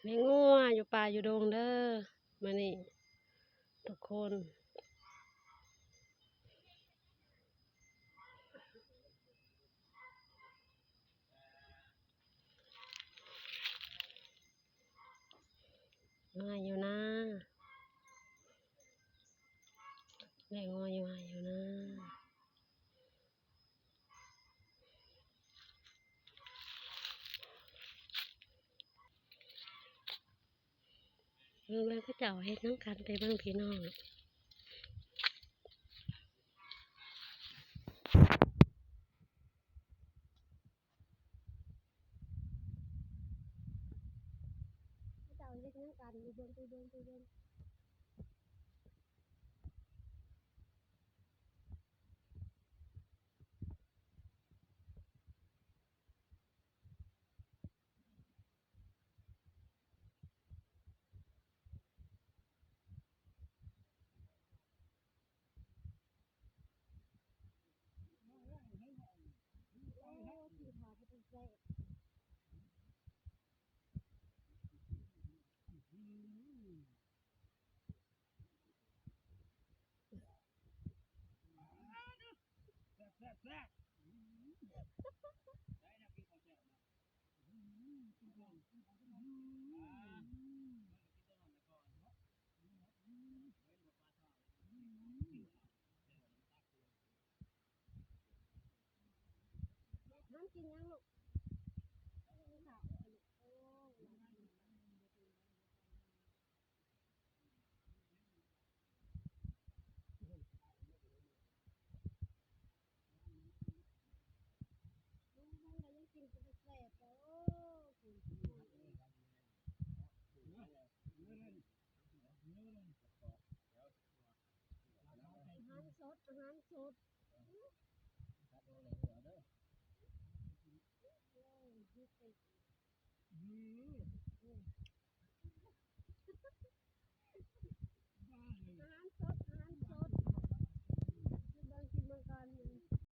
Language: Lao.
ແມ່ງົວຢູ່ປ່າຢູ່ດົງເດີມື້ນີ້ທຸກຄົນ. ງົວຢູ່ນາ ແມ່ງົວຢູ່ໄຮ່ຢູ່ນາ. ເບິ່ງ ເບິ່ງເຂົາເຈົ້າເຮັດຫຍັງກັນ ໄປເບິ່ງພີ່ນ້ອງ. ເຂົາເຈົ້າເຮັດຫຍັງກັນ ໄປເບິ່ງ ໄປເບິ່ງ ໄປເບິ່ງ. ແຊບໆໆ ໄດ້ແລ້ວ ກິນເຂົ້າແຊບນະ. ນ້ຳກິນຫຍັງລູກ? ເຂົ້າ ໂອ້ ລຸງ ລຸງກໍຍັງກິນເປັນຕາແຊບ ໂອ້ ກິນ ອາຫານສົດ ອາຫານສົດ. ອືມ.